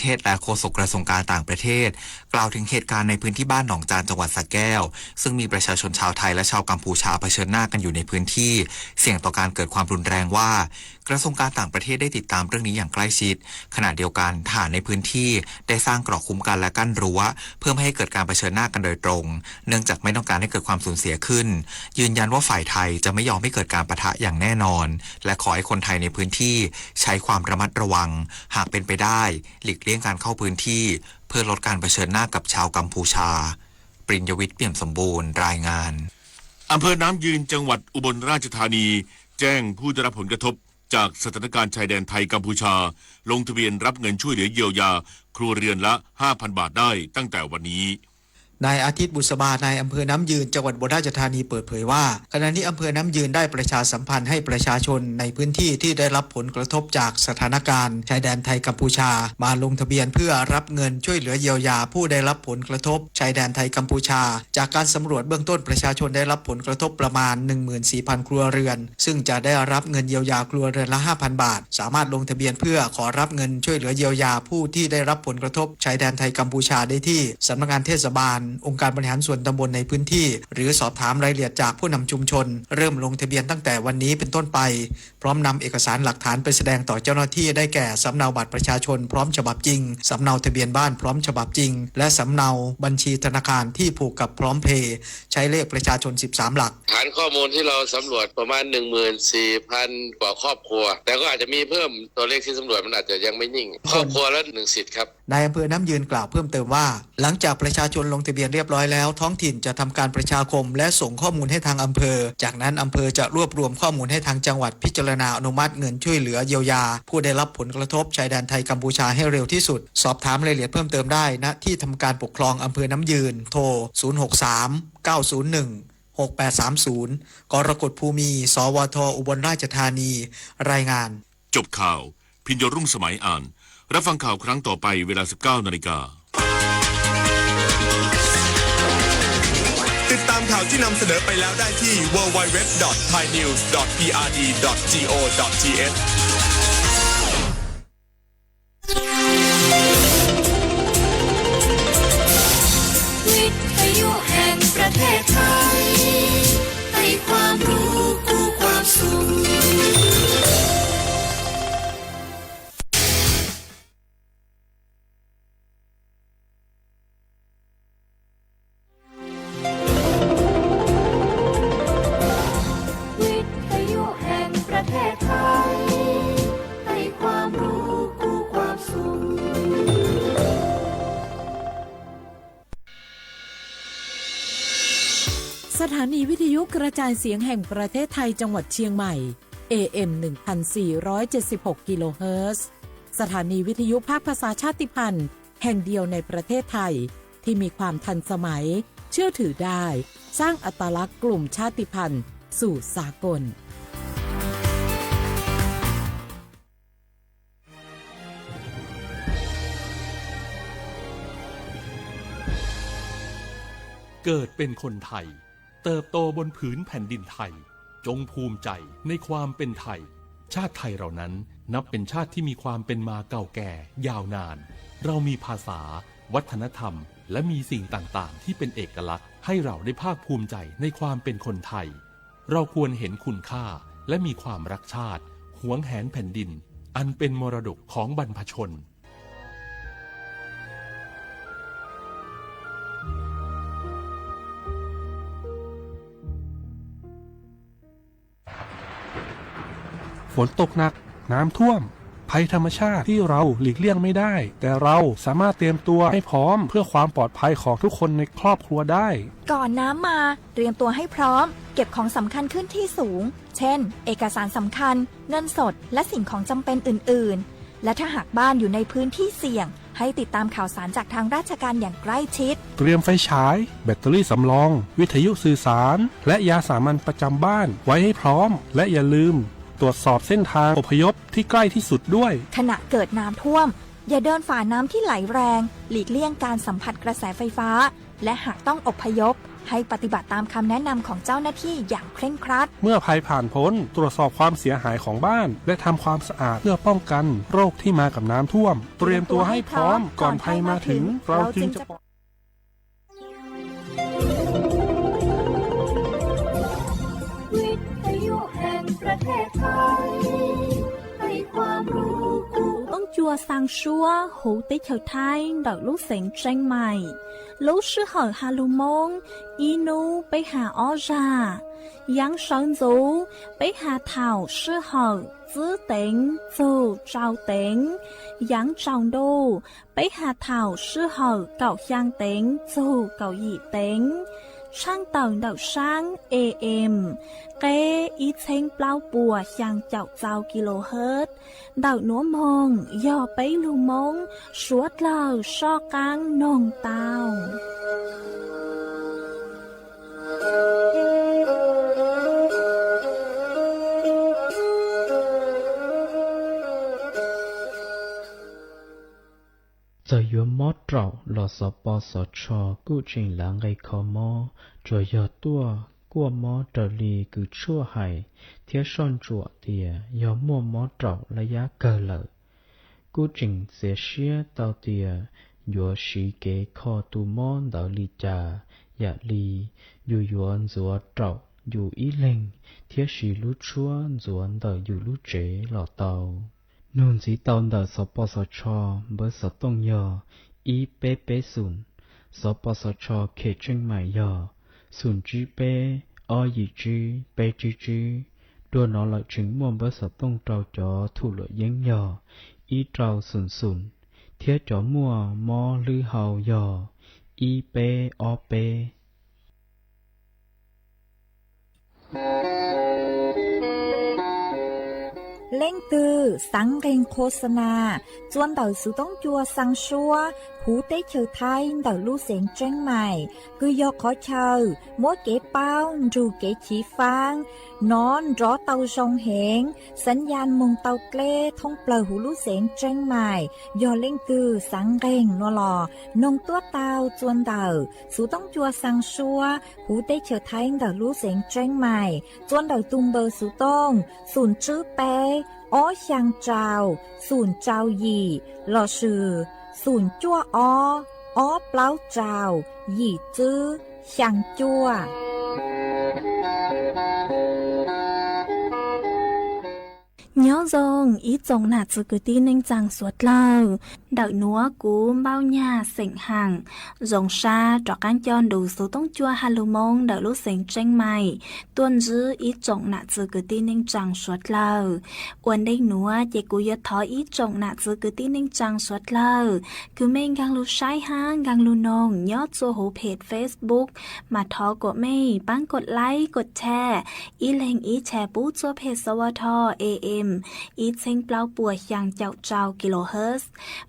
เทศและโฆษกกระทรวงการต่างประเทศ กล่าวถึงเหตุการณ์ในพื้นที่บ้านหนองจาน จังหวัดสระแก้ว ซึ่งมีประชาชนชาวไทยและชาวกัมพูชาเผชิญหน้ากันอยู่ในพื้นที่ เสี่ยงต่อการเกิดความรุนแรงว่า กระทรวงการต่างประเทศได้ติดตามเรื่องนี้อย่างใกล้ชิด ขณะเดียวกันทหารในพื้นที่ได้สร้างเกราะคุ้มกันและกั้นรั้ว เพื่อไม่ให้เกิดการเผชิญหน้ากันโดยตรง เนื่องจากไม่ต้องการให้เกิดความสูญเสียขึ้น ยืนยันว่าฝ่ายไทยจะไม่ยอมให้เกิดการปะทะอย่างแน่นอน และขอให้คนไทยในพื้นที่ใช้ความระมัดระวัง หากเป็นไปได้ หลีกเลี่ยงการเข้าพื้นที่ เพื่อลดการเผชิญหน้ากับชาวกัมพูชา ปริญญวิทย์ เปี่ยมสมบูรณ์ รายงาน อำเภอน้ำยืน จังหวัดอุบลราชธานี แจ้งผู้ได้รับผลกระทบจากสถานการณ์ชายแดนไทยกัมพูชา ลงทะเบียนรับเงินช่วยเหลือเยียวยาครัวเรือนละ ห้าพัน บาทได้ตั้งแต่วันนี้ นายอาทิตย์ บุษบา นายอำเภอน้ำยืน จังหวัดอุบลราชธานี เปิดเผยว่า ขณะนี้อำเภอน้ำยืนได้ประชาสัมพันธ์ให้ประชาชนในพื้นที่ที่ได้รับผลกระทบจากสถานการณ์ชายแดนไทยกัมพูชา มาลงทะเบียนเพื่อรับเงินช่วยเหลือเยียวยาผู้ได้รับผลกระทบชายแดนไทยกัมพูชา จากการสำรวจเบื้องต้นประชาชนได้รับผลกระทบประมาณ หนึ่งหมื่นสี่พัน ครัวเรือน ซึ่งจะได้รับเงินเยียวยาครัวเรือนละ ห้าพัน บาท สามารถลงทะเบียนเพื่อขอรับเงินช่วยเหลือเยียวยาผู้ที่ได้รับผลกระทบชายแดนไทยกัมพูชาได้ที่สำนักงานเทศบาล องค์การบริหารส่วนตำบลในพื้นที่ หรือสอบถามรายละเอียดจากผู้นำชุมชน เริ่มลงทะเบียนตั้งแต่วันนี้เป็นต้นไป พร้อมนำเอกสารหลักฐานไปแสดงต่อเจ้าหน้าที่ได้แก่สำเนาบัตรประชาชนพร้อมฉบับจริง สำเนาทะเบียนบ้านพร้อมฉบับจริง และสำเนาบัญชีธนาคารที่ผูกกับพร้อมเพย์ ใช้เลขประชาชน สิบสาม หลัก ฐานข้อมูลที่เราสำรวจประมาณ หนึ่งหมื่นสี่พัน กว่าครอบครัว แต่ก็อาจจะมีเพิ่ม ตัวเลขที่สำรวจมันอาจจะยังไม่นิ่ง ครอบครัวละ หนึ่ง สิทธิ์ครับ นายอำเภอน้ำยืนกล่าวเพิ่มเติมว่า หลังจากประชาชนลงทะเบียนเรียบร้อยแล้ว ท้องถิ่นจะทำการประชาคม และส่งข้อมูลให้ทางอำเภอ จากนั้นอำเภอจะรวบรวมข้อมูลให้ทางจังหวัดพิจารณาอนุมัติเงินช่วยเหลือเยียวยา ผู้ได้รับผลกระทบชายแดนไทยกัมพูชาให้เร็วที่สุด สอบถามรายละเอียดเพิ่มเติมได้ ณ ที่ทำการปกครองอำเภอน้ำยืน โทร ศูนย์หกสาม เก้าศูนย์หนึ่ง หกแปดสามศูนย์ กรกฎภูมิ สวท อุบลราชธานี รายงาน จบข่าว พิญโยรุ่งสมัยอ่าน รับฟังข่าวครั้งต่อไปเวลา สิบเก้านาฬิกา ติดตามข่าวที่นำเสนอไปแล้วได้ที่ ดับเบิลยู ดับเบิลยู ดับเบิลยู ดอท ไทยนิวส์ ดอท พีอาร์ดี ดอท จี โอ ดอท ที เอช วิทยุแห่งประเทศไทย ให้ความรู้คู่ความสุข วิทยุแห่งประเทศไทย ให้ความรู้คู่ความสุข สถานีวิทยุกระจายเสียงแห่งประเทศไทยจังหวัดเชียงใหม่ เอ เอ็ม หนึ่งพันสี่ร้อยเจ็ดสิบหก กิโลเฮิรตซ์ สถานีวิทยุภาคภาษาชาติพันธุ์แห่งเดียวในประเทศไทย ที่มีความทันสมัย เชื่อถือได้ สร้างอัตลักษณ์กลุ่มชาติพันธุ์สู่สากล เกิดเป็นคนไทย เติบโตบนผืนแผ่นดินไทย จงภูมิใจในความเป็นไทย ชาติไทยเรานั้นนับเป็นชาติที่มีความเป็นมาเก่าแก่ยาวนาน เรามีภาษา วัฒนธรรม และมีสิ่งต่างๆ ที่เป็นเอกลักษณ์ ให้เราได้ภาคภูมิใจในความเป็นคนไทย เราควรเห็นคุณค่า และมีความรักชาติ หวงแหนแผ่นดิน อันเป็นมรดกของบรรพชน ฝนตกหนัก น้ำท่วม ภัยธรรมชาติที่เราหลีกเลี่ยงไม่ได้ แต่เราสามารถเตรียมตัวให้พร้อมเพื่อความปลอดภัยของทุกคนในครอบครัวได้ ก่อนน้ำมา เตรียมตัวให้พร้อม เก็บของสำคัญขึ้นที่สูง เช่น เอกสารสำคัญ เงินสด และสิ่งของจำเป็นอื่นๆ และถ้าหากบ้านอยู่ในพื้นที่เสี่ยง ให้ติดตามข่าวสารจากทางราชการอย่างใกล้ชิด เตรียมไฟฉาย แบตเตอรี่สำรอง วิทยุสื่อสาร และยาสามัญประจำบ้านไว้ให้พร้อม และอย่าลืม ตรวจสอบเส้นทางอพยพที่ใกล้ที่สุดด้วย ขณะเกิดน้ำท่วม อย่าเดินฝ่าน้ำที่ไหลแรง หลีกเลี่ยงการสัมผัสกระแสไฟฟ้า และหากต้องอพยพ ให้ปฏิบัติตามคำแนะนำของเจ้าหน้าที่อย่างเคร่งครัด เมื่อภัยผ่านพ้น ตรวจสอบความเสียหายของบ้าน และทำความสะอาดเพื่อป้องกันโรคที่มากับน้ำท่วม เตรียมตัวให้พร้อมก่อนภัยมาถึง เราจึงจะปลอด Toob Cua Xaa Suab huv teb chaws Thaib ntawm lub xeev Tseeb Maim. Lub sij hawm ha lug Moob, ib hnub peb ha ob zag. Yaav sawv ntxuv, peb ha thaum sij hawm tsib teev txug rau teev. Yaav tsaus ntuj, peb ha thaum sij hawm kaum xyaa teev txug kaum yim teev. Tshaaj tawm ntawm saab A M, qeb ib txheeb plaub puas xyaa caum txaus kilohertz. Ntawm nuav moog yog peb lug Moob suav dlawg soj qaab noog tau. Txawm yuav mob raum los Xov Pov Xov Tsho kuj tseem lav nqe kho mob, tsuas yog tuaj kuaj mob raws li kws tshuaj hais thiab soj ntsuam tias yog muaj mob raum laj yab kawg lawm. Kuj tseem txiav siab tau tias yuav siv kev kho tus mob ntawd li cas, yam li yus yuav ntxuav raum yus ib leeg thiab siv lub tshuab ntxuav ntawm yus lub tsev los tau. Nug ntxiv tau ntawm Xov Pov Xov Tsho npawb xov tooj yog ib peb peb xoom, Xov Pov Xov Tsho Khem Tseeb Maim yog xoom tsib peb ob yim tsib peb tsib tsib. Dua no lawm tseem muaj npawb xov tooj rau cov thum luam yeeb yog ib rau xoom xoom, thiab cov muaj mob hlwb hau yog ib peb ob peb. Leej twg xaav nqeeg qhua xa nas txua ntawm xuv toob cua xaa suab huv teb chaws Thaib ntawm lub xeev Tseeb Maim, kws yog qhov chaw muab kev paub nrug kev chiv faab nov nrov tau zoo heev, xaav yaj moog tau dleb thoob plawg huv lub xeev Tseeb Maim. Yog leej twg xaav nqeeg no los noog tuab tau txua ntawm xuv toob cua xaa suab huv teb chaws Thaib ntawm lub xeev Tseeb Maim, txua ntawm tug npawb xuv tooj xoom tsib peb ob xyaa rau xoom rau yim lossis xoom cuaj ob ob plaub rau yim tsib xyaa cuaj. Nyob zoo ib tsoom nam txiv kwv tij neej tsaa suav dlawg. Ntawm nuav kuv Npauj Nyag xeem Haam zoo sab rov qaab coj nrug xuv toob cua ha lug Moob ntawm lub xeev Tseeb Maim tuaj ntsib ib tsoom nam txiv kwv tij neej tsaa suav dlawg. Ua ntej nuav ces kuv yuav thov ib tsoom nam txiv kwv tij neej tsaa suav dlawg, kws mej nkaag lug saib hab nkaag lug noog nyob txua huv phem Facebook, mas thov kuas mej paab kov like kov share, ib leeg ib share pub txua phem Xov Tho A M ib txheeb plaub puas xyaa caum rau kilohertz.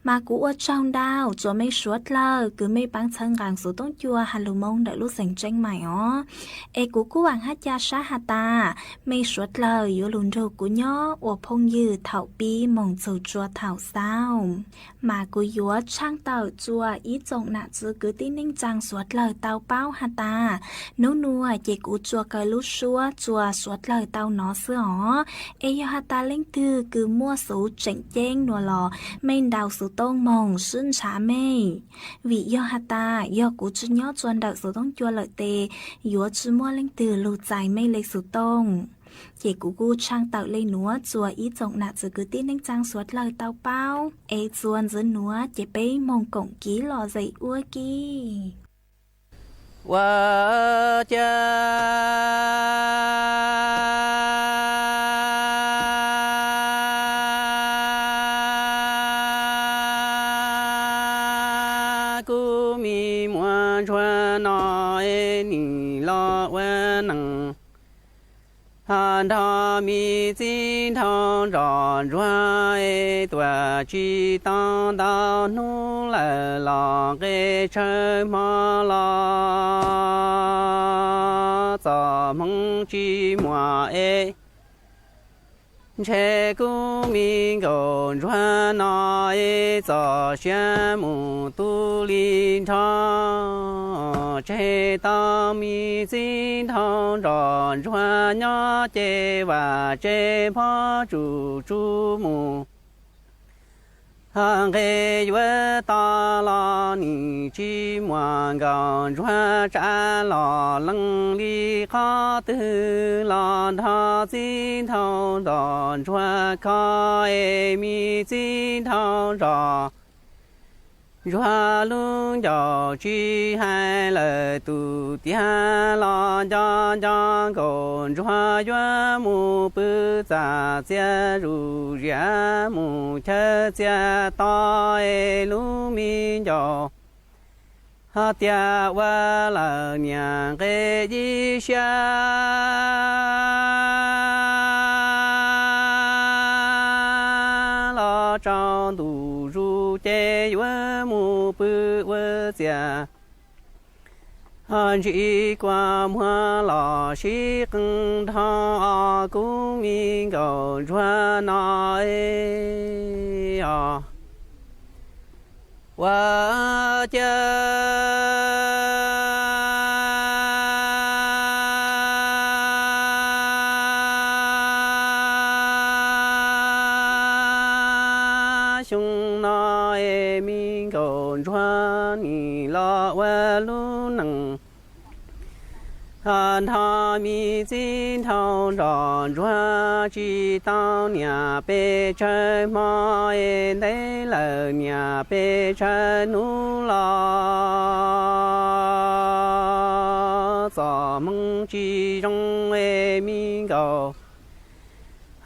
Mas kuv ua tsaug ntau txua mej suav dlawg kws mej paab txhawb nqaa xuv toob cua ha lug Moob ntawm lub xeev Tseeb Maim os. Es kuv kuj vaam hab ca sab has tas mej suav dlawg yuav lug nrug kuv nyob ua phooj ywg thaum pib moog txug tsua thaum xaus. Mas kuv yuav tshaaj tawm txua ib tsoom nam txiv kwv tij neej tsaa suav dlawg tau paub has tas, nub nua ces kuv txua kaw lub suab txua suav dlawg tau nov xwb os. Es yog has tas leej twg kws muaj xuv tseem ceeb nua los mej ntaus xuv tooj moog sib ntshaw mej. Vim yog has tas yog kuv tsi nyob txua ntawm xuv toob cua lawm tes yuav tsi muaj leej twg lug txais mej le xuv tooj. Ces kuv kuj tshaaj tawm le nuav txua ib tsoom nam txiv kwv tij neej tsaa suav dlawg tau paub. Es txua ntxiv nuav ces peb moog koom kiv lom zem ua ke. Ua cas kuv me muaj ntsuag no es nim los ua neej, ho nrog me txiv nraug nrog ntsuag es tuaj tsis tau ntau hnub lawm los nqe tshaw hmo los txom hmoov tsis muaj es Ntshe kuv me nkauj ntsuag no es txoj sia mus tu li nrho, tseg tau me txiv nraug nrog ntsuag nyob ces vam tsev phob tsuj tsuj mus. Nqe yuav tau los nim tsis muaj nkauj ntsuag tsav los lees li qhov twg los nrog txiv nraug nrog ntsuag kho es me txiv nraug nrog ntsuag lub ncauj tsis hais lawm tus tiag los nco nco nkauj ntsuag yuav mus pw txaj txiaj zuj ziam mus chaw txiaj to es lub me ncauj ho tias ua lawm niam nqe ib siab los tsaus ntuj zus ces yuav mus pw ua txiaj. Ho ntsis kua muag los sib qee nrho os kuv me nkauj ntsuag no es os. Ua cas xyoo no es me nkauj ntsuag nim los ua lub neej nrog me txiv nraug nrog ntsuag tsis tau niam pes tsawg hmo es ntev lawm niam pes tsawg hnub los txoj hmoo tsis zoo es me nkauj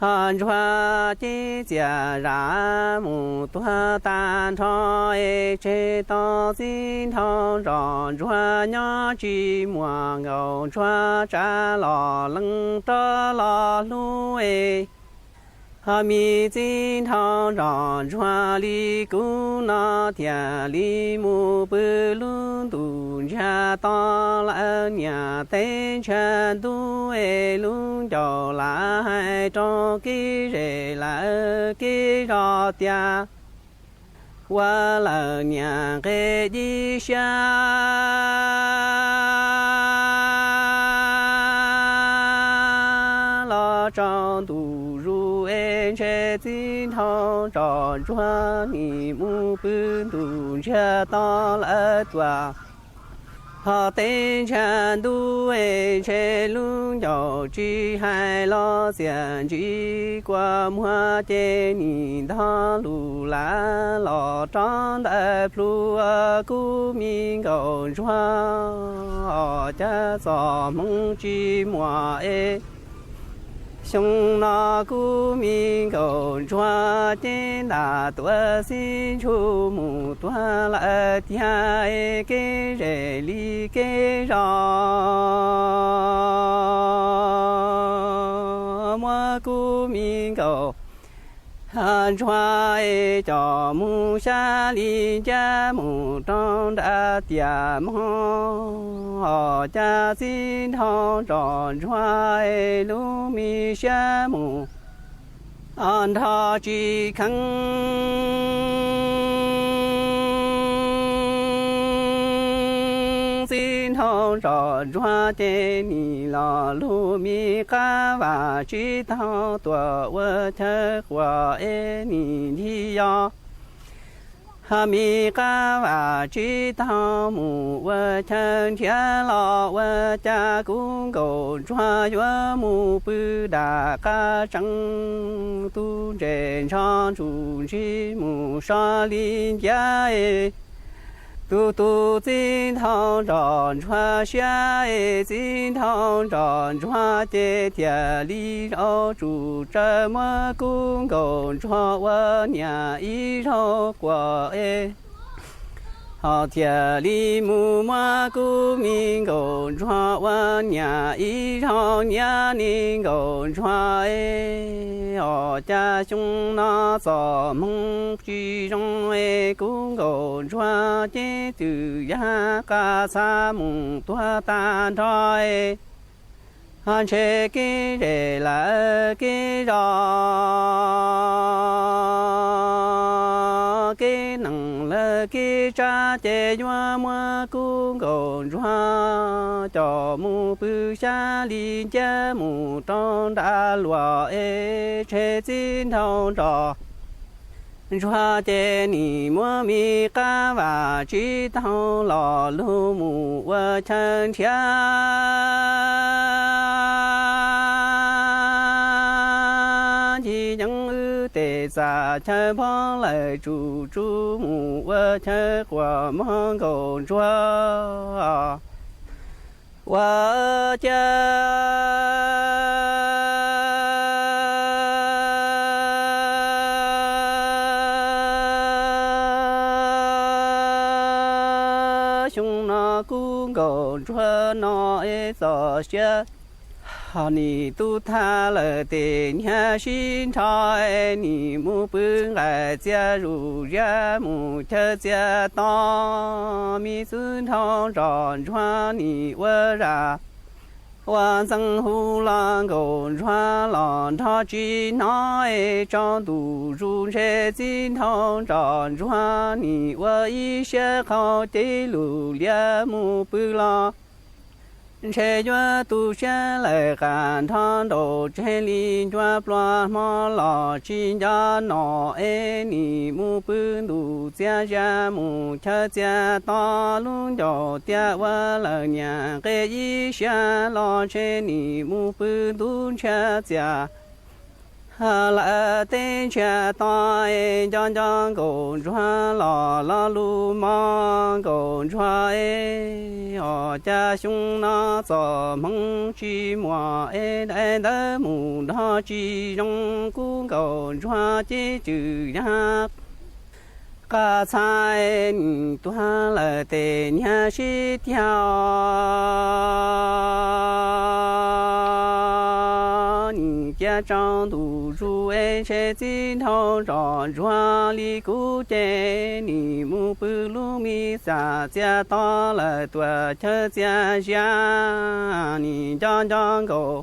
ho ntsuag ces txiaj zam mus tuag tag nrho es tseg tau txiv nraug nrog ntsuag nyob tsis muaj nkauj ntsuag tsav los lees rov los hlub es ho me txiv nraug nrog ntsuag li kuv no thiaj li mus pw lub ntuj ntsiag to lawm niam teb ntsiag ntuj es lub ncauj lam hais rau kev zej lawm kev zos tias ua lawm niam nqe ib siab los tsaus ntuj zus es ntshe txiv nraug nrog ntsuag nim mus pw ntuj ntsiag to lawm tuaj ho teb ntsiag ntuj es ntshe lub ncauj tsis hais los txiaj ntsim kua muag ces nim ntog lus lam los rov ntawm plhu kuv me nkauj ntsuag os cas txoj hmoo tsis muaj es xyoo no kuv me nkauj ntsuag ces ntam tuaj xib ntsug mus tuag lawm tiag es kev zej li kev zos muab kuv me nkauj ntsuag es coj mus xyab li ncaj mus rau nram tiaj mog os cas txiv nraug nrog ntsuag es lub me siab mus nrog tsis kheev txiv nraug nrog ntsuag ces nim los lug me qab vam tsis tau tuaj ua chaw quas es nim nthi yos ha me qab vam tsis tau mus ua chaw nrhiav los ua cas kuv nkauj ntsuag yuav mus pw dam qab tseeb tub ntses ntsho ntsuj ntsig mus so li nciab es tus tus txiv nraug nrog ntsuag siab es txiv nraug nrog ntsuag ces thiaj li zaum tsum tsawv muab kuv nkauj ntsuag ua niam ib zaug quas es ho thiaj li mus muab kuv me nkauj ntsuag ua niam ib zaug niam ni nkauj ntsuag es os cas xyoo no txoj hmoo tsis zoo es kuv nkauj ntsuag ces twb yog qab txha mus tuag tag nrho es Ntshe kev zej lawm kev zos, kev neej lawm kev tsav ces yuav muab kuv nkauj ntsuag coj mus pw xya li ncaj mus rau nram luag es ntshe txiv nraug nrog ntsuag ces nim muab me qab vam tsis tau los lug mus ua chaw nrhiav ncig yeeb wb tej txaj chaw npog lawm tsuj tsuj mus ua chaw quas mog nkauj ntsuag ua cas xyoo no kuv nkauj ntsuag no es txoj sia ho nim tu thaj lawm tej niag sib nrho es nim mus pw nqaij txias zuj zus mus chaw txias to me txiv nraug nrog ntsuag nim ua zaj ua ntxeev hu los nkauj ntsuag los nrog tsis hnov es tsaus ntuj zus ntshe txiv nraug nrog ntsuag nim ua ib siab qaug cev lug lias mus pw los ntshe yuav tu siab lawm qas nrho nraum tseg li ncua pluas hmo los tsis nco nom es nim mus pw ntuj txias zaj mus chaw txias to lub ncauj tiaj ua lawm niam nqe ib siab los ntshe nim mus pw ntuj ntshiab txias lawm tej ntshiab to es nco nco nkauj ntsuag los lo lus mog nkauj ntsuag es os cas xyoo no txoj hmoov tsis muaj es daim ntawv mus nrog tsis zoo kuv nkauj ntsuag ces tswm yag qas txhais nim tuag lawm tej niag sib tiag nim cia tsaus ntuj zus es ntshe txiv nraug nrog ntsuag li kuv ces nim mus pw lub me txaj txias to lawm tuaj chaw txias zaj nim nco nco nkauj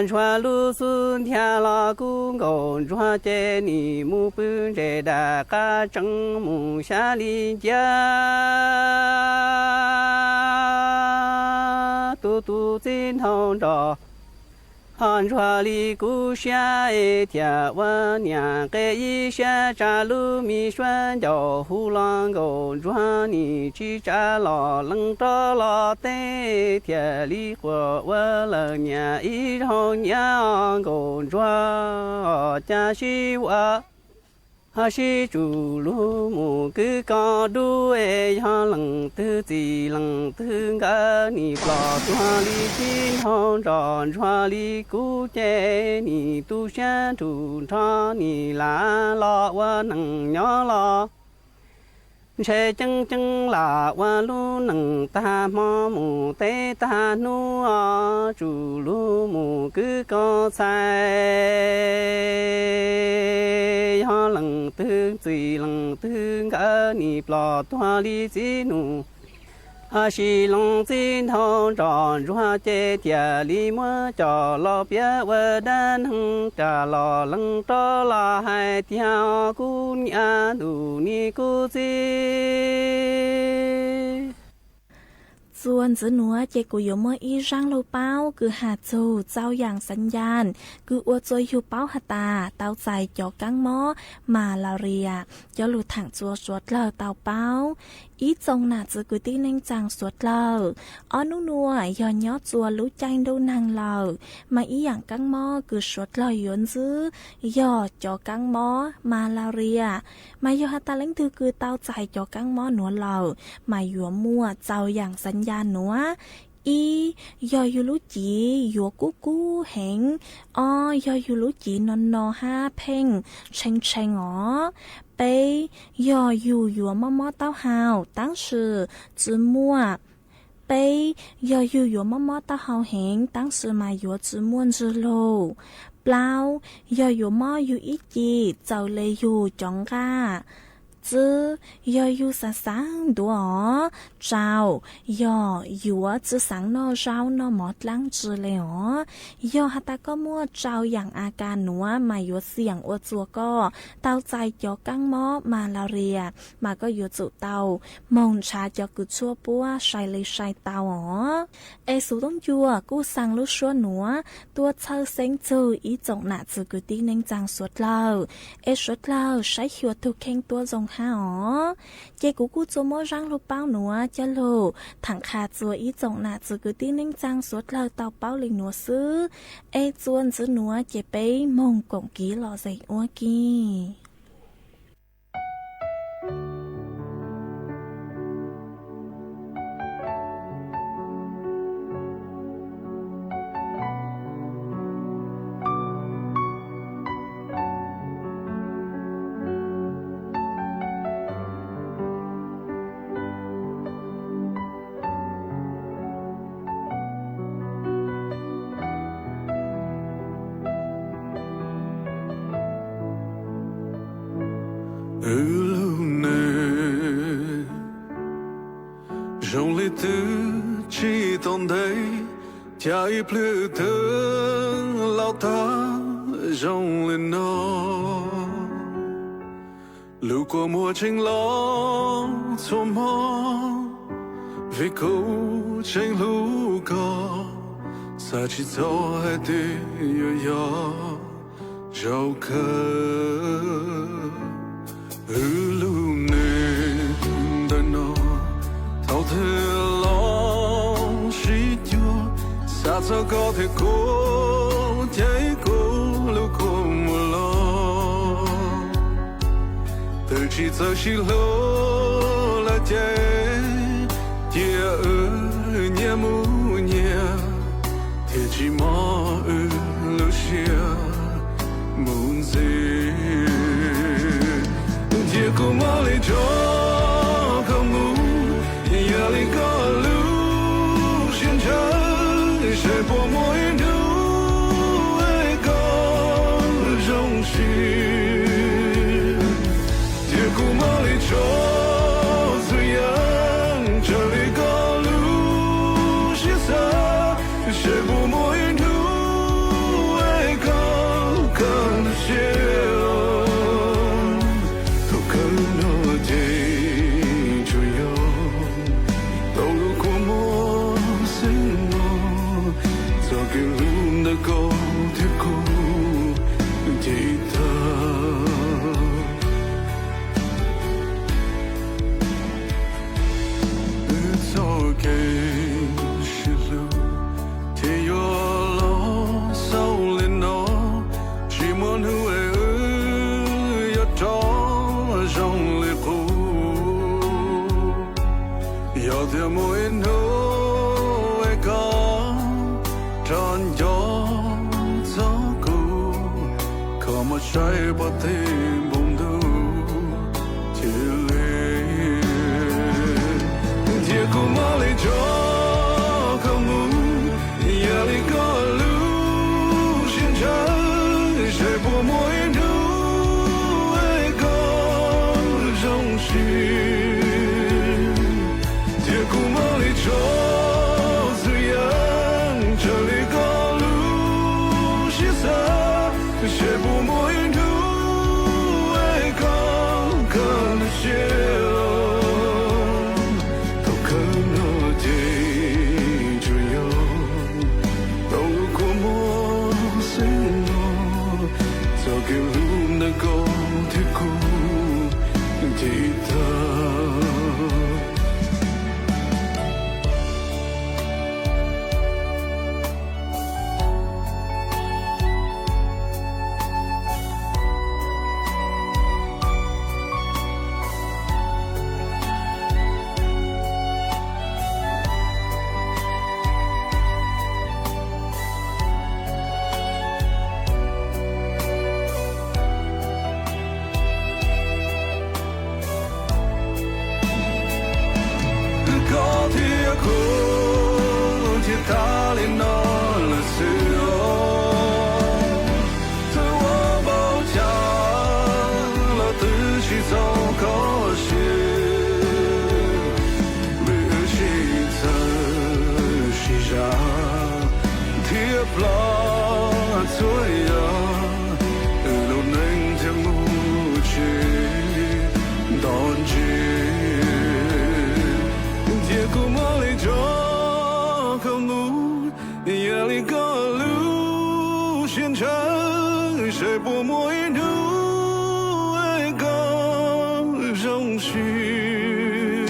ntsuag lub xub ntiag los kuv nkauj ntsuag ces nim mus pw ntse dam qab tsees mus xya li nciab tus tus txiv nraug nrog ntsuag li kuv siab es thiaj ua niam nqe ib siab tsa lub me suab ncauj hu los nkauj ntsuag nim tsis tsa los lees rov los teb thiaj li quaj ua lawm niam ib zaug niam nkauj ntsuag cas sib ua sib tsum lug mus kwv koj dub es yog leej twg txim leej twg nkawm nim ploj tuag li txiv nraug nrog ntsuag li kuv ces nim tu siab nrug nrho nim lam los ua neej nyob los ntshe ceeb ceeb lam ua lub neej tag hmo mus teb tag hnub os tsum lug mus kwv koj txhais yog leej twg txim leej twg nkawm nim ploj tuag li txiv nus sim loo txiv nraug nrog ntsuag ces thiaj li muab coj los piav ua dab neeg ras los lees rov los hais tiag kuv niam ntuj ni kuv txiv. Txuas ntxiv nuav ces kuv yuav muaj ib zaaj lug paub kws has txug txaus yaam xeeb yas, kws ua txuas yug paub has tas tau txais cov kaab mob malaria, cov lug thaam txuas suav dlawg tau paub. Ib txoos nam txiv kwv tij neej tsaa suav dlawg, ob nub nuav yog nyob txuas lub caij ntuj neeg lawm, mas ib yaam kaab mob kws suav dlawg yuav ntsib yog cov kaab mob malaria. Mas yog has tas leej twg kws tau txais cov kaab mob nuav lawm, mas yuav muaj txaus yaam xeeb yas nuav. Ib, yog yug lub cev yuav kub kub heev. Ob, yog yug lub cev no no hab pheej tshee tshee os. Peb, yog yug yuav mob mob taub hau tab sis tsi muaj. Peb, yog yug yuav mob mob taub hau heev tab sis mas yuav tsi muaj ntsis lug. Plaub, yog yuav mob yug ib ce txawm le yug cov nqaj. Txwb, yog yus xaav xaav ntuav os, tsaus, yog yuav tsi xaav noj zaub noj mov dlaab tsi le os. Yog has tas koj muaj tsaus yaam a kas nuav mas yuav xiam ua txuas koj tau txais cov kaab mob malaria, mas koj yuav tsum tau moog nrhav cov kws tshuaj puab sai li sai tau os. Es xuv toob ncua kuj xaa lub suab nuav tuaj txhawj xeeb txug ib tsoom nam txwv kwv tij neej tsaa suav dlawg, es suav dlawg saib xyuas tug kheej tuab zoo hab os. Ces kuv kuj txua muab zaab lug paub nuav coj lug thaam qha txua ib tsoom nam txwv kwv tij neej tsaa suav dlawg tau paub li nuav xwb. Es txua ntxiv nuav ces peb moog koom kiv lom zem ua ke. Wb lub neej zoo li twb tsi tau ntev, cas ib plhws twb laus tag zoo li no. Lub kua muag tseem los txhua hmo, vim kuv tseem hlub koj, xav tsis txog hais tias yuav yog zaum kawg. Wb lub neej ntawm no thaum twg los sib cuag, xav txog koj thiab kuv ces kuv lub kua muag los. Twb tsis txawj sib hlub lawm ces cia wb nyias mus nyias, thiaj tsis mob wb lub siab mus ntxiv. Cia kuv mob li tso koj mus, yog li koj lub siab ntshaw, saib puas muaj ib hnub es koj zoo siab. Cia kuv mob li tso txhua yaam raws li koj lub siab xav, saib puas muaj ib hnub es koj kawg lub siab. Thaum kawg no ces tsuas yog tau lub kua muag xwb no, txoj kev hlub ntawm koj thiab kuv ces tag. Wb txoj kev sib hlub thiaj yuav los xaus li no, tsis muaj hnub es wb yuav rov zoo li qub. Yog tias muaj ib hnub es koj rov nco txog kuv, koj muab saib pov thawj npoo ntuj cia li. Cia kuv mob li tso koj mus, yog li koj lub siab ntshaw, saib puas muaj ib hnub es koj zoo siab. Cia kuv mob li tso txhua yaam raws li koj lub siab xav, saib puas muaj ib hnub es koj kawg lub siab. Thaum kawg no ces tsuas yog tau lub kua muag xwb no, txoj kev hlub ntawm koj thiab kuv ces tag. Koj thiab kuv ces tag li no lawm xwb os. Txawm ua npaum cas los twb tsis txaus koj Koj lub siab ntshaw, saib puas muaj ib hnub es koj zoo siab.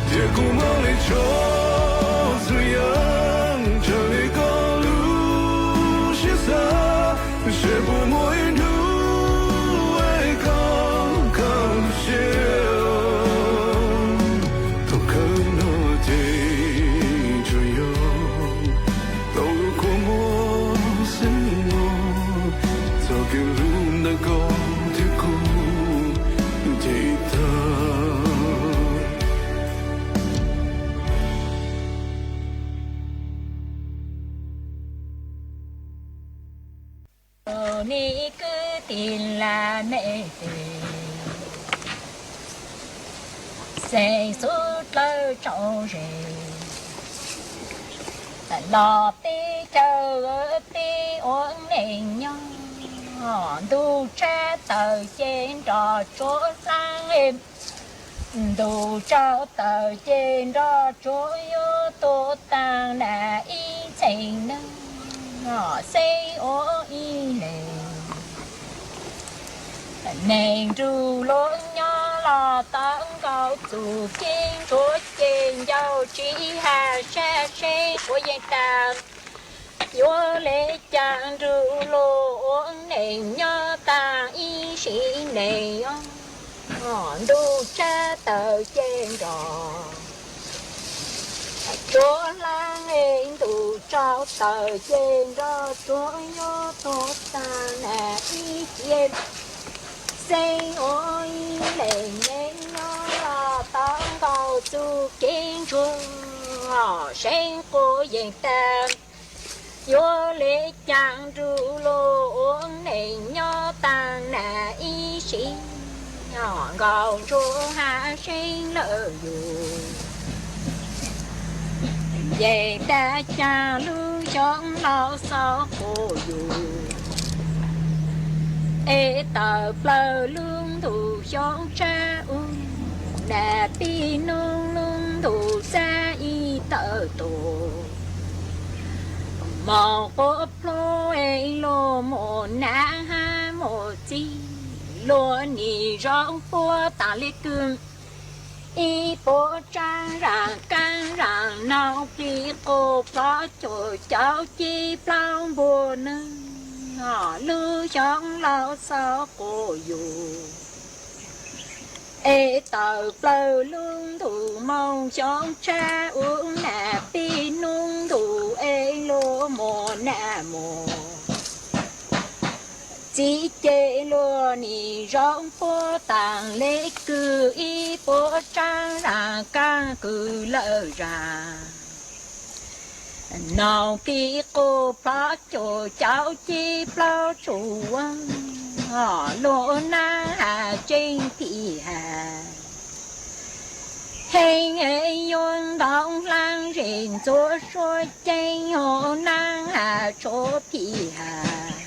Tias kuv mob li tso txhua yam, raws li koj lub siab xav, saib puas muaj ib hnub es koj kaj siab. Thaum kawg no ces tsuas yog tau lub kua muag xwb mog, txoj kev hlub ntawm koj thiab kuv ces tag. Tus me kwv tij laj mej twg, xeeb xub dlawb tsaug zes, los peb caug peb ua neej nyob, ntuj tshab tawm ces nroj tsuag hlaab, ntuj tsaus tawm ces nroj tsuag yuav tuag taag na ib txheej neeg, xeeb ua ib leeg. Neeg nrug luag nyob los tau nkaus txuj kev ntsuag, ces ncauj tsis has sab seeb quav yeej tag. Yuav le caag nrug luag ua neej nyob taag ib sim neej os. Ntuj tshab tawm ces nroj tsuag hlaab, ntuj tsaus tawm ces nroj tsuag yuav tuag taag na ib txheej, xeeb ua ib leeg. Neeg nyob los tau nkaus txuj kev ntsuag, seeb quav yeej tag. Yuav le caag nrug luag ua neej nyob taag na ib sim, nkaus ntsuag has seeb lawm yus. Yeej tag caag lub xyoo laus xaus quas yus, es tawm plaws lub ntuj xyoo tshab ub, na pib nub lub ntuj xab ib tawm tuaj. Moog quas plhu es luag muaj nam hab muaj txiv, luag nim zoo puab taag le kws, ib puab tsaab zaam kaab zaam noog plig quas plhob cuam cauv cib plaub npuag nwg, lub xyoo laus xaus quas yus. Es tawm plaws lub ntuj moog xyoo tshab ub, nam pib nub ntuj es luag muaj nam muaj txiv, ces luag nim zoo puab taag le kws, ib puab tsaab zaam kaab kws lawm zaam, noog plig quas plhob cuam cauv cib plaub tshua, luag naab has tseeb phim has. Heev es yuav ntoo hlaab zes ntxuav suab ceeb, hua naab has tshuav phim has.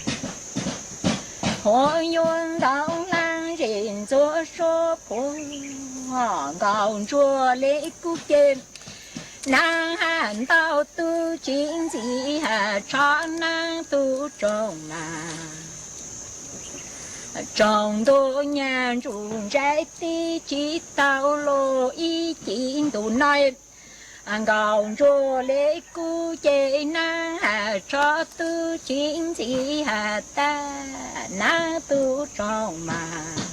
Hua yuav ntoo hlaab zes ntxuav suab phuav, nkaus ntsuag le kub ces naab has ntau tub tsis ntxim has tsho naab tub tsoom mas. Tsoom ntuj nyaj ntsug ntsais tib tsis tau luag ib cim ntuj no, nkaus ntsuag le kub ces naab has tsho tub tsis ntxim has tag naab tub tsoom mas.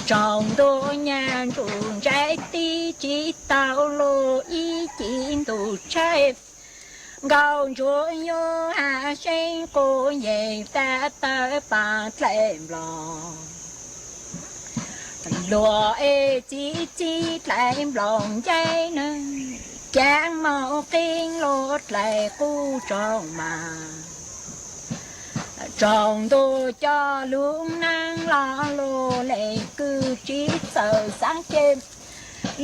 Tsoom ntuj nyaj ntsug ntsais tib tsis tau luag ib cim ntuj tshaib, nkaus ntsuag yuav has seeb quas yeej tag tawm paag dlaim nploos. Luag es txi txib dlaim nploos ncaim nwg, caav moog qeeb luag dlaim qub tsoom mas. Tsoom ntuj coj lub naab los luag le kws tsis txawm xaav ces,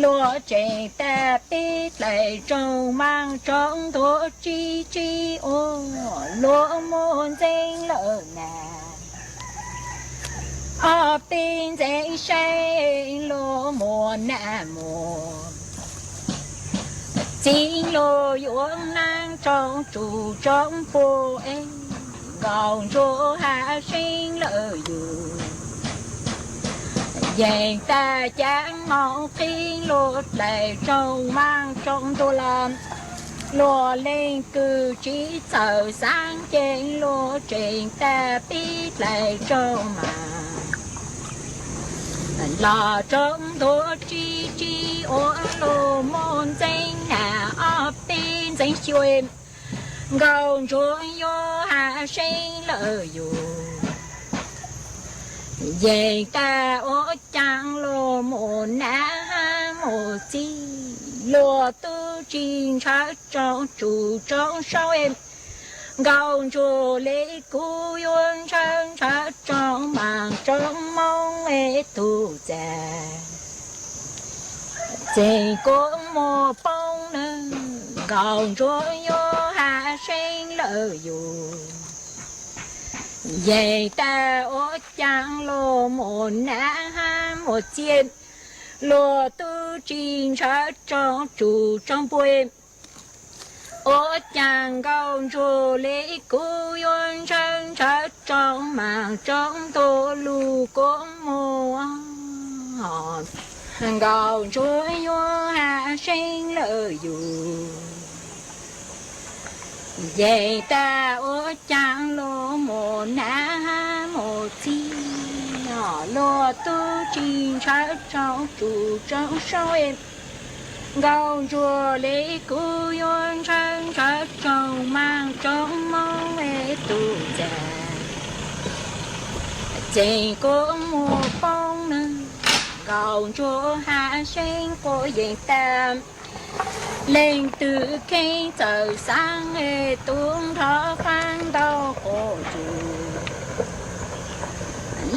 luag tseem tag peb dlaim tsoom mas. Tsoom ntuj tsis tsis ua luag muaj ntxeev lawm na, ob peb ntxeev saib luag muaj nam muaj Tib luag yuav neeb rau tsum rau npua es, Nkauj Ntsuab Hav Seeb lawm yus. Yeej tag cav moo qhib luag dlaim rau maam rau ntuj los, luag leej twg tsis txawj xaav ces luag tseem tag pib dlaim rau maam los rau ntuj. Tsis tsis ua luag muaj ntxeev nas ob peb ntxeev xyuas, Nkauj Ntsuab yuav Hav Seeb lawm yus. Yeej tag ua caag luag muaj nam muaj txiv, luag tub tsis ntshaw rau tsum rau saub, Nkauj Ntsuab le kuv yuav ntshaw ntshaw rau maam rau moob es tug txag. Tseem kuv muaj poob nawb, Nkauj Ntsuab yuav Hav Seeb lawm yus. Yeej tag ua caag luag muaj nam muaj txiv, luag tub tsis ntshaw rau tsum rau npua, ua caag Nkauj Ntsuab le kuv yuav ntshaw ntshaw rau maam rau ntuj, lug kuv muaj Nkauj Ntsuab yuav Hav Seeb lawm yus. Yeej tag ua caag luag muaj nam muaj txiv, luag tub tsis ntshaw rau tsum rau saub, Nkauj Ntsuab le kuv yuav ntshaw ntshaw rau maam rau moob es tug txag. Tseem kuv muaj poob nawb, Nkauj Ntsuab Hav Seeb quas yeej tag. Leej twg kheev txawj xaav es tub nrho faab ntau quas tsum.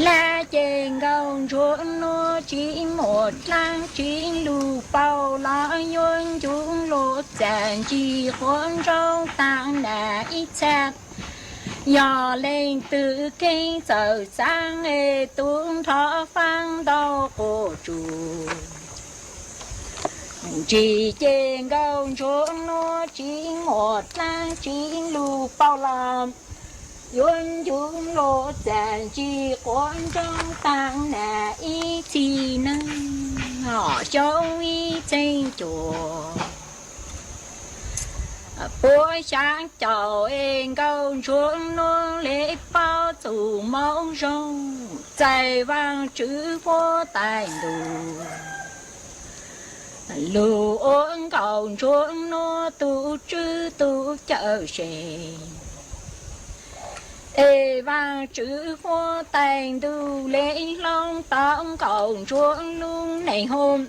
Lab ces Nkauj Ntsuab nuav tsis muaj dlaab tsi lug paub los yuav ncu luag txag ntsis quav ntsoo taag nam ib txha. Yog leej twg kheev txawj xaav es tub nrho faab ntau quas tsum. Ntsis ces Nkauj Ntsuab nuav tsis muaj dlaab tsi lug paub los yuav ncu luag txag ntsis quav ntsoo taag nam ib txhis nawb. Xyoo ib txheeb cuaj puas xyaa caum es Nkauj Ntsuab nuav le paub txuj moo zoo, txais Vaajtswv huab tais ntuj. Lug ua Nkauj Ntsuab nuav tug tswv tug cawm seej, es Vaajtswv huab tais ntuj le hloov tau Nkauj Ntsuab lub neej hov.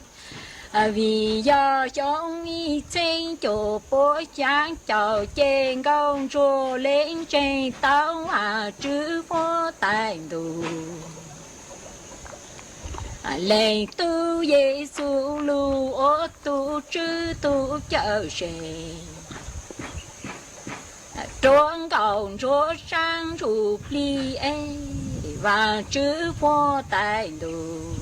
Vim yog xyoo ib txheeb cuaj puas xyaa caum ces Nkauj Ntsuab le ntseeg tau Vaajtswv huab tais ntuj. Leej tub Yexus lug ua tug tswv tug cawm seej, rua Nkauj Ntsuab saab ntsuj plig es Vaajtswv huab tais ntuj.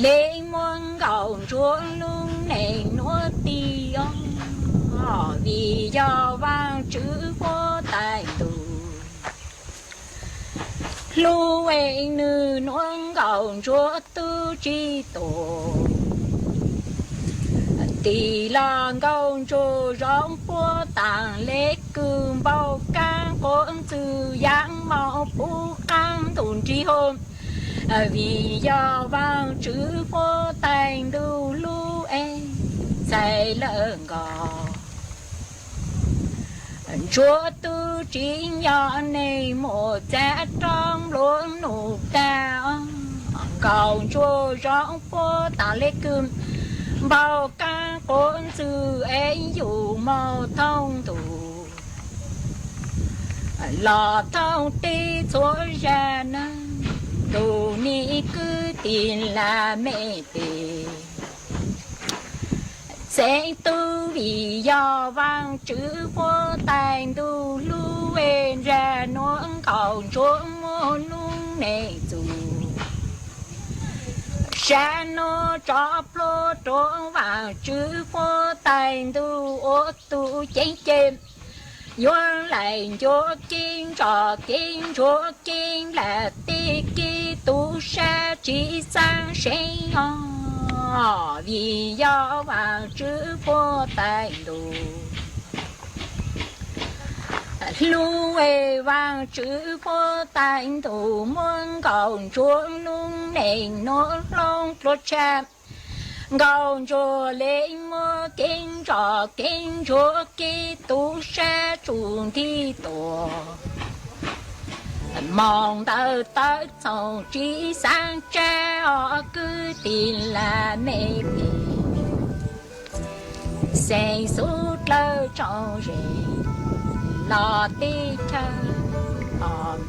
Le muab Nkauj Ntsuab lub neej nuav tig os, vim yog Vaajtswv huab tais ntuj. Hlub es nwg nuav Nkauj Ntsuab tub tsi tua. Tig los Nkauj Ntsuab zoo puab taag le kws, npau kaab quav ntxwg yaam moog puv qaab ntuj nrig hov. Vim yog Vaajtswv huab tais ntuj lub ev txhais lawm nkaus. Ntsuab tub tsi nyob neeg muaj txag rov nplua nuj tag, Nkauj Ntsuab zoo puab taag le kws, npau kaab quav ntxwg ev yug moog thoob ntuj. Los thoob teb txhua zag nab, ntuj nim kwv tij laj mej teb. Txheeb tub vim yog Vaajtswv huab tais ntuj lub ev nraag nuav, Nkauj Ntsuab muab lub neej txug. Sab nuj tso plhuav rua Vaajtswv puab taag ntuj ua tug ceeb ceeb, yuav laim ncuav kev ntso kev ntsuag kev lam tej kev tu sab tsi xaav seev os, vim yog Vaajtswv puab taag ntuj. Hlub es Vaajtswv puab taag ntuj muab nkaus ntsuav lub neej nuav hloov dlua tshaj, nkaus ntsuav le muab kev ntso kev ntsuag kev tu sab tsuj nthi tuaj, moog ntawm tawv txoom tsi xaav tsab os kwv tij laj mej phooj ywg, xeev xub dlawg tsoom ze los teb chaws os.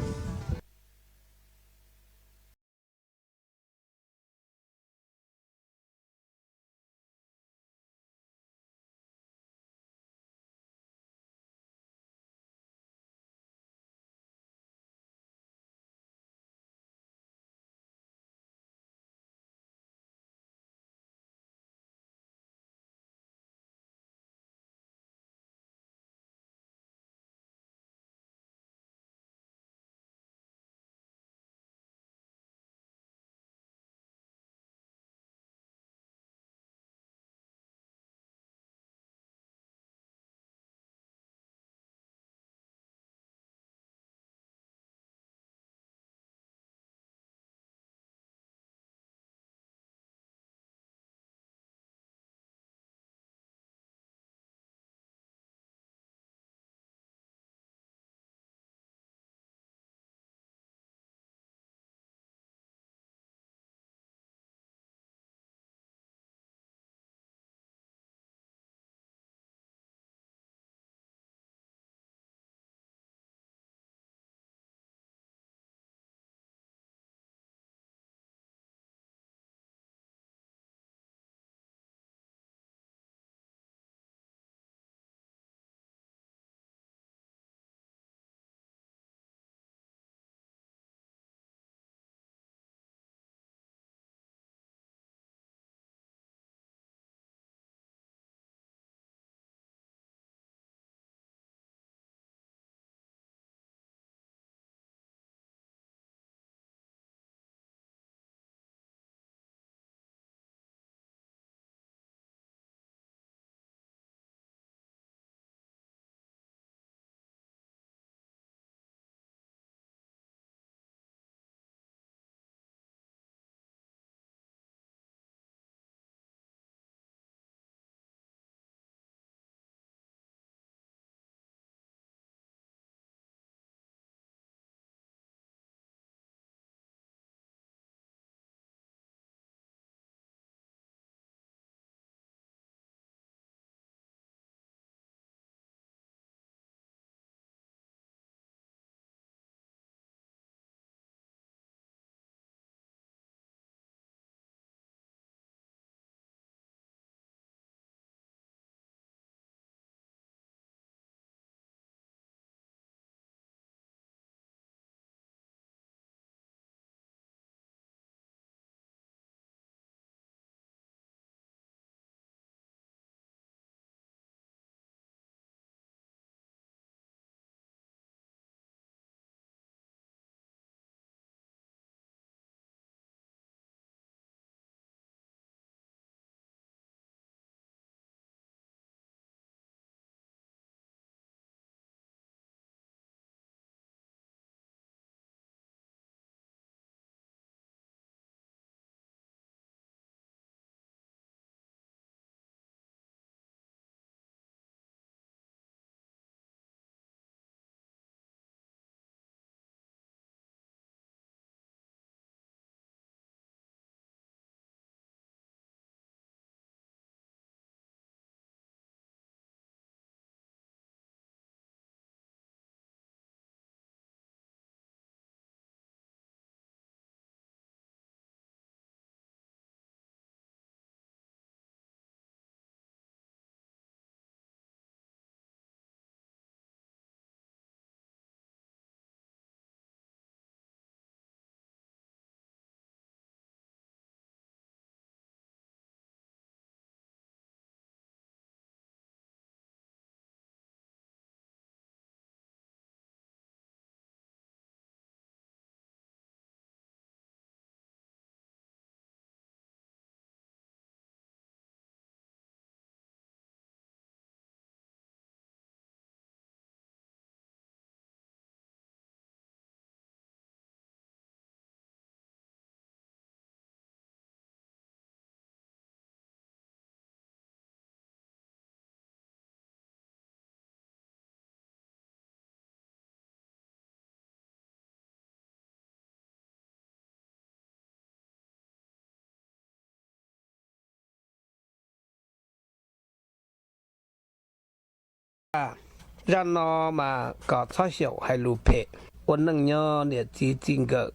zaj no mas kom txhob xyaum hais lus phem. Ua neej nyob niam txiv txij nkawm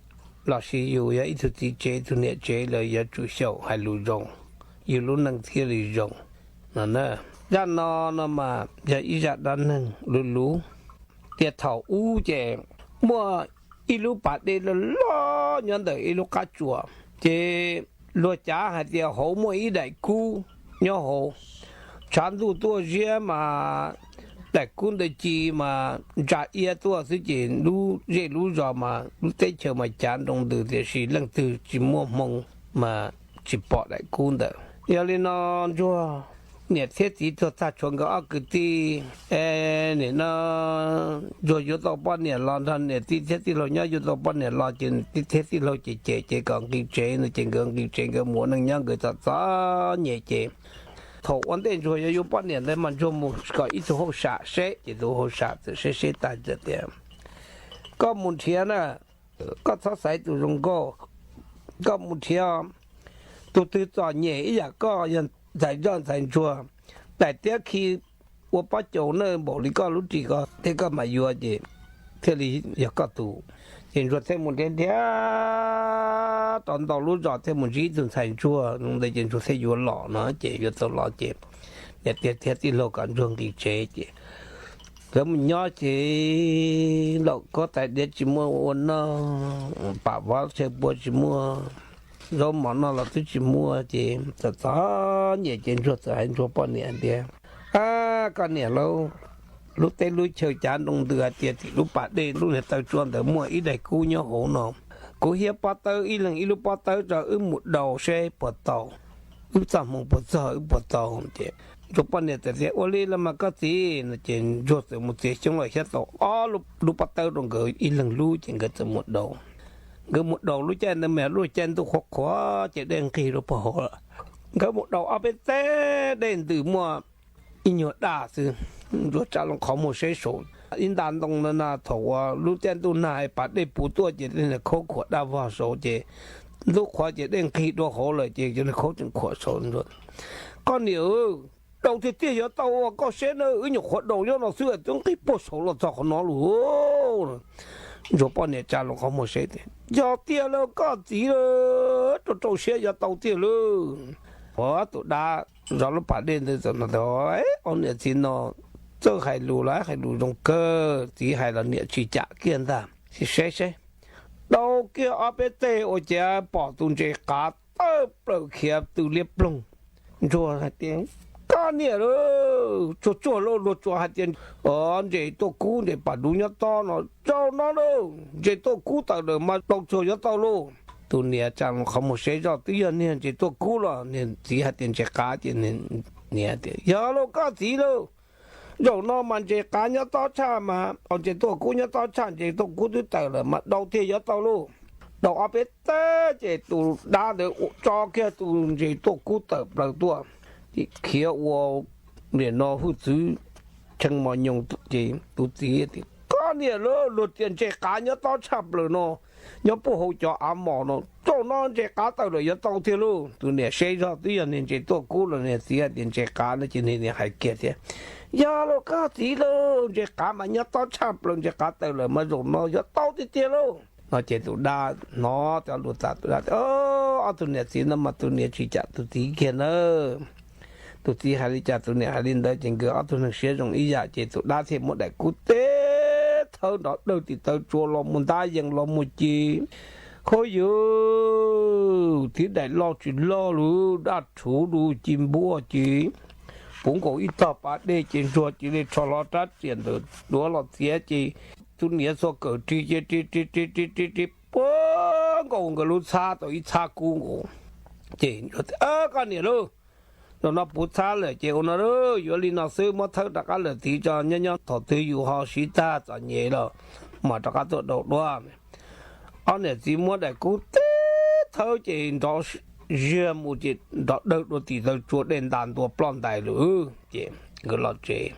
lossis yus yog ib tug txiv tsev ib tug niam tsev los yuav tsum xyaum hais lus zoo, yus lub neej thiaj li zoo no. Zaj no no mas yog ib zaj dab neeg luv luv, tias thaum ub ces muaj ib lub pas dej loj loj nyob ntawm ib lub qab tsuas, ces luag cav hais tias hauv muaj ib daim kub nyob hauv. Tshav ntuj tuaj ziab mas daim kub ntawd ci mas ntsa iab tuaj xwb ces lub zej lub zos mas lub teb chaws mas cav nroo ntws tiam sis leej twg tsis muaj hmoo mas tsis pom daim kub ntawd. Yog li no Ntsuag niam thiab txiv tuag tag tshuav nkawd ob kwv tij. Nim no Ntsuag yuav tau poj niam los nrog niam tij thiab tij laug nyob, yuav tau poj niam los ces niam tij thiab tij laug ces cem ces kom nqis tsev no ces nkawd nqis tsev nkawd mus ua neej nyob nkawd txom txom nyem ces thaum ua ntej Ntsuag yuav yuav poj niam ntawd mas Ntsuag mus kom ib tug hauj sam seb ces tus hauj sam txawm seb seb tag tias, koj mus nrhiav na, koj txhob xaiv tus zoo nkauj, koj mus nrhiav tus twg txom nyem ib yam koj yog ntxhais zoj ntxhais ntsuag, daim tiab khi ua pob caus nawj npaum li koj lub ris ko thiab koj mam yuav ces thiaj li yog koj tus. Ces Ntsuag thiaj mus nrhiav nrhiav rau ntau lub zos thiaj mus ntsib ib tug ntxhais ntsuag ntawd ces Ntsuag thiaj yuav los no ces yuav tau los ces niam tij thiab tij laug kom Ntsuag nqis tsev ces nkawd mus nyob ces laum khaub tais diav tsis muaj ua noj, pam vov chaw pua tsis muaj, zaub mov noj los twb tsis muaj ces txom txom nyem ces Ntsuag txawm hais Ntsuag poj niam tias, a, koj niam lauj, lub teb lub chaw cav nroo ntws hais tias tim lub pas dej lub niag taw tsua ntawd muaj ib daim kub nyob hauv no, kuv hiab pob tawb ib leeg ib lub pob tawb rau wb mus daus seb puas tau, wb txoj hmoo puas txog wb puas tau. Ces Ntsuag poj niam txawm tias ua li los mas koj txiv no ces Ntsuag txawm mus txiav xyoob los hiab tau ob lub pob tawb rau nkawd ib leeg lub ces nkawd txawm mus daus. Nkawd mus daus lub caij ntawd mas lub caij ntuj qhuav qhuav ces dej nqig rau puag hauv lawm. Nkawd mus daus ob peb teg dej ntws muaj ib nyuag daj xwb, Ntsuag tsa loo qhov muag seb saum ib nta ntoo no na thaum uas lub caij ntuj nag pas dej puv tuaj ces khaub khuam daj vog saud ces ntuj qhuav ces dej nqig dua hauv lawm ces cov khaub tseem khuam saud. Koj niam, daus tiag tiag yuav tau ua koj seb na, wb nyuam qhuav daus nyob no xwb twb nqig puag saud los txog qhov no lauj. Ntsuag poj niam tsa loo qhov muag seb tias yog tiag lauj koj txiv lauj, rau rau siab yuav tau tiag lauj. Ua tus dab zov lub pas dej ntawd txawm no tias, ob niam txiv no txawj hais lus los hais lus zoo kawg, txiv hais los niam tsis cam kiag ntag. Saib seb, daus kiag ob peb teg ua cas pom tus ntses qav tawm plaws khiav tw liab ploog. Ntsuag hais tias, koj niam lauj, tsuag tsuag lauj, luag tsuas hais tias ntses tuaj kub ntses pas duv nyob tob no, zaum no lauj ntses tuaj kub tawm lawm mas daus tsuag yuav tau lauj. Tus niam tsa loo qhov muag seb zoj twb yog niag ntses tuaj kub los niag txiv hais tias ntses qav ces niam tias yog lauj koj txiv lauj, zaum no mas ntses qav nyob tob tshaj mas, ntses tuaj kub nyob tob tshaj, ntses tuaj kub twb tawm lawm mas daus tiag yuav tau lauj. Daus ob peb teg ces tus dab ntawd tso kiag tus ntses tuaj kub tawm plaws tuaj, khiav ua nim no hwj txwv tshee mos nyoos ces tus txiv tias, koj niam lauj, luag tias ntses qav nyob tob tshaj plaws no, nyob puag hauv cov av mos no, zaum no ntses qav tawm lawm yuav tau tiag lauj. Tus niam seb zog twb yog niag ntses tuaj kub los niag txiv hais tias ntses qav no ces niag niam hais kiag tias, yog lauj koj txiv lauj, ntses qav mas nyob tob tshaj plaws, ntses qav tawm lawm mas zaum no yuav tau tiag tiag lauj. No ces tus dab hnov tau lus tas tus dab tias, ob tug niam txiv no mas tus niam tsis cam tus txiv kiag nawb. Tus txiv hais li cas tus niam hais li ntawd ces nkawd ob tug neeg siab zoo ib yam ces tus dab thiaj muab daim kub teb thawb nrov dawg tim taw tsua los mus ntab yees los mus ces, hov yus, tib daim loj tsis loj lug daj rhuv lug ci npuaj ces puv nkaus ib tog pas dej ces Ntsuag cia li rho hlo rab riam ntawm duav los txiav ces tus niam txhua kawm ris ces ris ris ris ris ris ris puag nkaus nkawd lub txhab tau ib txhab kub nkaus. Ces koj niam lauj, zaum no puv txhab lawm ces ua no, yuav li no xwb, muab thawb rov qab lawm txiv tso, nyob nyob thaum twg yus ho sib tag txom nyem los mam rov qab tuaj daus dua. Ob niam txiv muab daim kub teb thawb ces nrov ziag mus ces nrov dawg dua tim taw tsua dej ntas ntua ploj ntais lawm ces nkawd los tsev.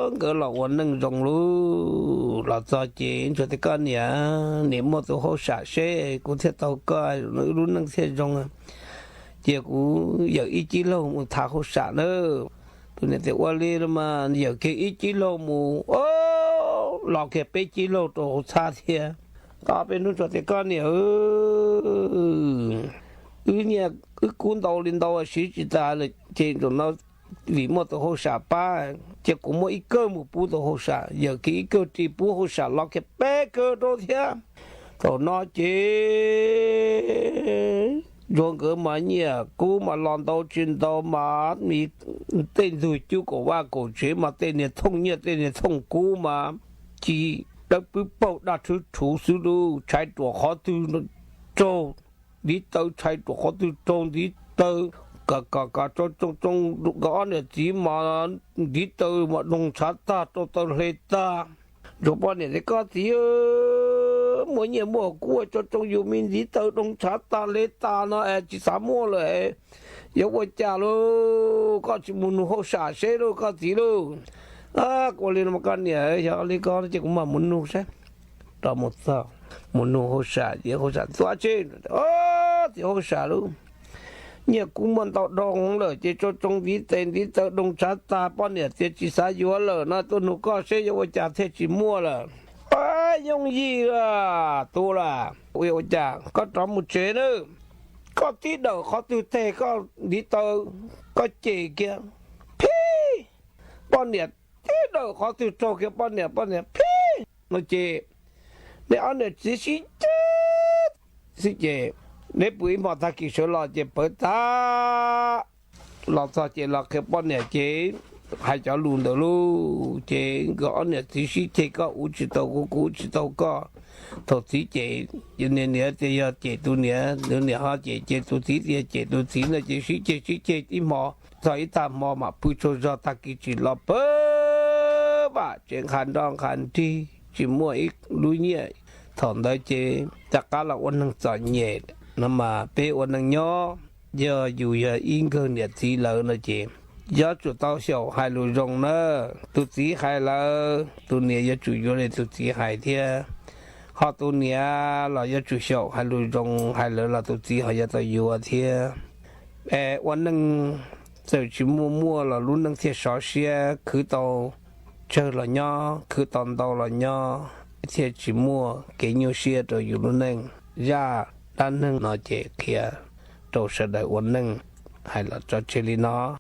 Nkawd los ua neej zoo lug los txog ces Ntsuag tias, koj niam, niam muaj tus hauj sam seb kuv thiaj tau koj, wb lub neej thiaj zoo. Cia kuv yawm ib cib laug mus tham hauj sam nawb. Tus niam tias, Ua li los mas yawm kiag ib kib laug mus, los kiag peb kib laug rau hauv txhab thiab. Tos peb hnub tso tias, Koj niam, wb nyiaj wb kub ntau li ntau siv tsis tas lawm ces zaum no vim muaj tus hauj sam pab, ces kuv muab ib kawm mus pub tus hauj sam. Yawm kiag ib kawm ris pub hauj sam los kiag peb kawm rau thiab. Thaum no ces Ntsuag nkawd mas nyiaj kub mas los ntau tsis ntau mas, tej ntug cub kaum vaj kaum tsev mas tej niag thooj nyiaj tej niag thooj kub mas ci dawb pwb paug daj rhwb rhuv xwb lauj. Tshais ruam qhov twg raug ntiv taw, tshais ruam qhov twg raug ntiv taw. Ka ka ka tsoo tsoo tsoo, nkawd ob niam txiv mas ntiv taw mas doog ntshav tag, rau taw hle tag. Ntsuag poj niam tias, Koj txiv, muaj nyiaj muaj kub ua tsoo tsoo yus me ntiv taw doog ntshav tag hle tag no es tsis xav muaj lawm, yuav ua cas lauj? Koj tsis mus nug hauj sam seb lauj koj txiv lauj. Ua li no koj niam, yog li ko ces kuv mam mus nug seb. Rov mus txog, mus nug hauj sam ces hauj sam tuav tseg, Txiv hauj sam lauj, nyiaj kub muaj ntau dhau lawm ces tsoo tsoo ntiv tes ntiv taw doog ntshav tag, poj niam tias tsis xav yuav lawm no, tuaj nug koj seb yuav ua cas thiaj tsis muaj lawm. Yooj yim lawm tus lauj, ua cas koj rov mus tsev nawb, koj tib dawm qhov twg teg koj ntiv taw, koj cem kiag, phib. Poj niam tib dawm qhov twg raug kiag poj niam, poj niam phib no ces neb ob niam txiv sib ceg xwb ces neb pw ib hmo tag kis sawv los ces pawv tag los txog ces los qhia poj niam ces hais cov lus ntawd lauj. Ces nkawd ob niam txiv sib ceg, koj ua tsis tau kuv, kuv ua tsis tau koj. Thaum txiv cem niam, niam tias yog cem tus niam, tus niam ho cem ces tus txiv tias cem tus txiv no ces sib ceg sib ceg ib hmo txog ib tag hmo mam pw tsaug zog, tag kis tsim los pawv vam tsev nqha nroj nqha nrig tsis muaj ib lub nyiaj. Thaum ntawd ces rov qab los ua neeg txom nyem no mas peb ua neeg nyob, yog yus yog ib nkawg niam txiv lawm no ces yuav tsum tau xyaum hais lus zoo na. Tus txiv hais lawm tus niam yuav tsum yuav li tus txiv hais thiab, ho tus niam los yuav tsum xyaum hais lus zoo, hais lawm los tus txiv ho yuav tau yuav thiab. Es ua neej txawm tsis muaj muaj los lub neej thiaj sov siab, khwv tau tsawg los nyob, khwv tau ntau los nyob, thiaj tsis muaj kev nyuaj siab rau yus lub neej. Zaj dab neeg no ces qhia rau sawv daws ua neej hais los tso tseg li no.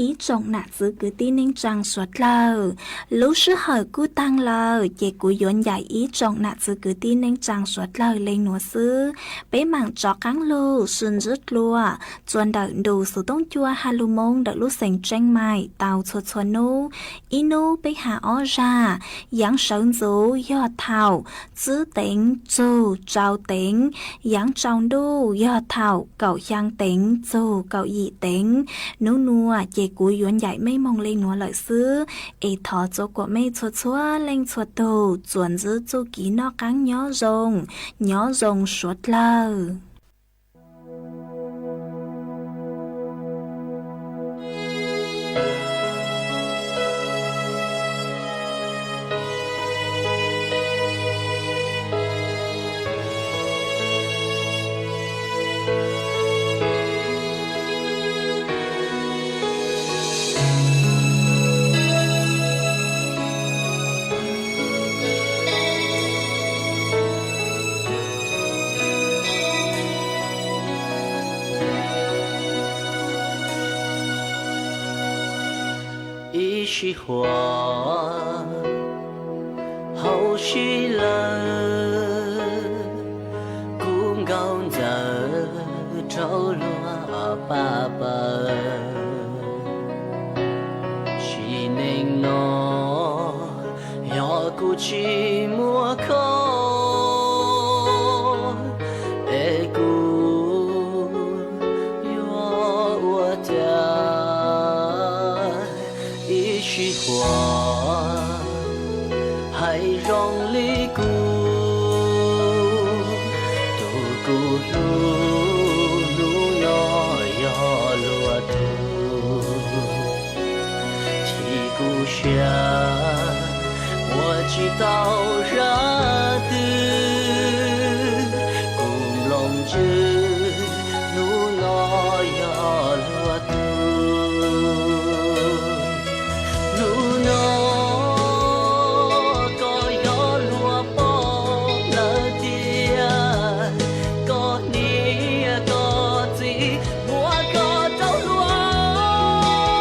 Ib tsoom nam txiv kwv tij neej tsaa suav dlawg, lub sij hawm kuj taag lawm ces kuv yuav ncaim ib tsoom nam txiv kwv tij neej tsaa suav dlawg le nuav xwb. Peb maam rov qaab lug sib ntsib dlua txuas ntawm ntu xuv tooj cua ha lug moo ntawm lub xeev Tseeb Maim tau txhua txhua nub. Ib nub peb has ob zag, yaav sawv ntxuv yog thaum tsib teev txug rau teev, yaav tsaus ntuj yog thaum kaum xyaa teev txug kaum yim teev. Nub nuav ces kuv yuav ncaim mej moog le nuav lawm xwb, es thov txua kuam mej txhua txhua leej txhua tug txuas ntsib txuj kev noj qaab nyob zoo, nyob zoo suav dlawg. Ib sij huam hauv sib lawv, kuv nkauj ntxawm rau luag pab pawg. Sim neej no yog kuv tsis muaj koj, es kuv yuav ua cas? Ib sij huam hais zoo li kuv, tus kuv hlub hnub no yog luag tug. Chim kuv siab ua tsis tau zaj twg, kuv nplooj ntswg hnub no yog luag tug. muab koj rau hluas,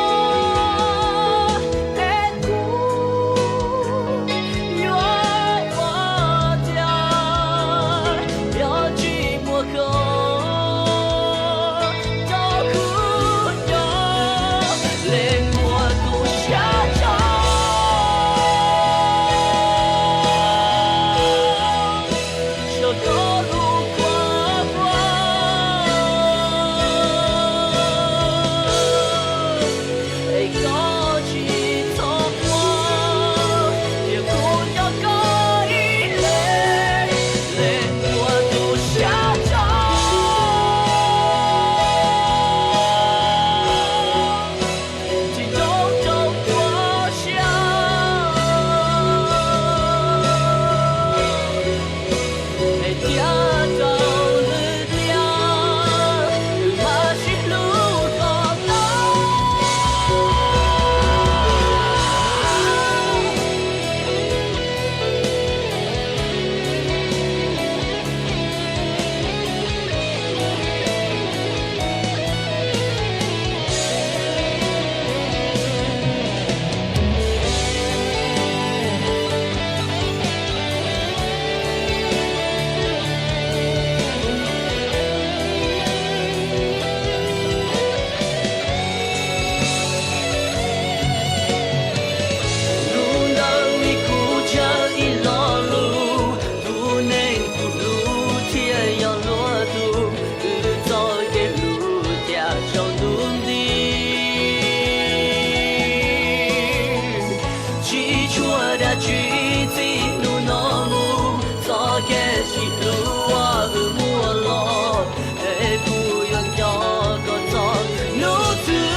es kuv yuav ua cas yog tsis muaj koj rau kuv nyob, leej muab kuv sab tso. Saum koj lub kua muag, es koj tsis txhob quaj, tias kuv nyob koj ib leeg, leej muab kuv sab tso. Tsis zoo rau kuv siab, es thiab rau lwm tiam, wb mam sib hlub kom tau. Lub ntawd li kuv tsav ib lo lus, tus neeg kuv hlub thiaj yog luag tus, wb txoj kev hlub tiam saum ntuj nti. Tsis tshuav dab tsi txij hnub no mus, txoj kev sib hlub uas wb muaj los, es kuv yuav nco koj txog hnub twg.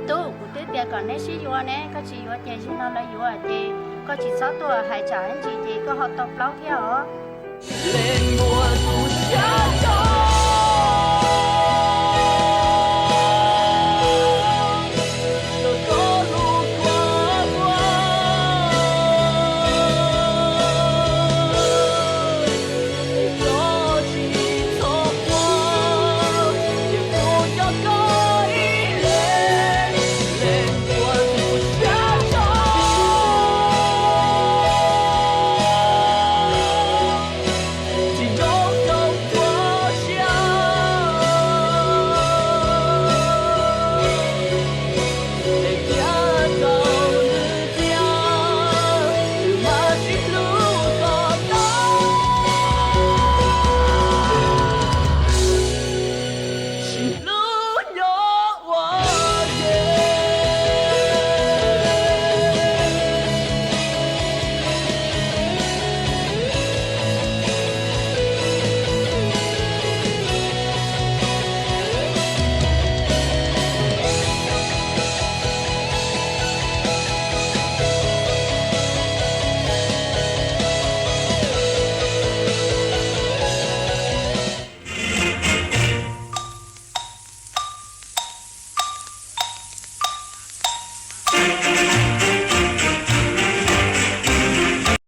Tub, kuv twb tias kom neb sib yuav ne, koj tsis yuav ces zaum no lawv yuav ces koj tsis txhob tuaj hais tsam ib ntsis ces koj ho tau plaub thiab os. Leej muab kuv sab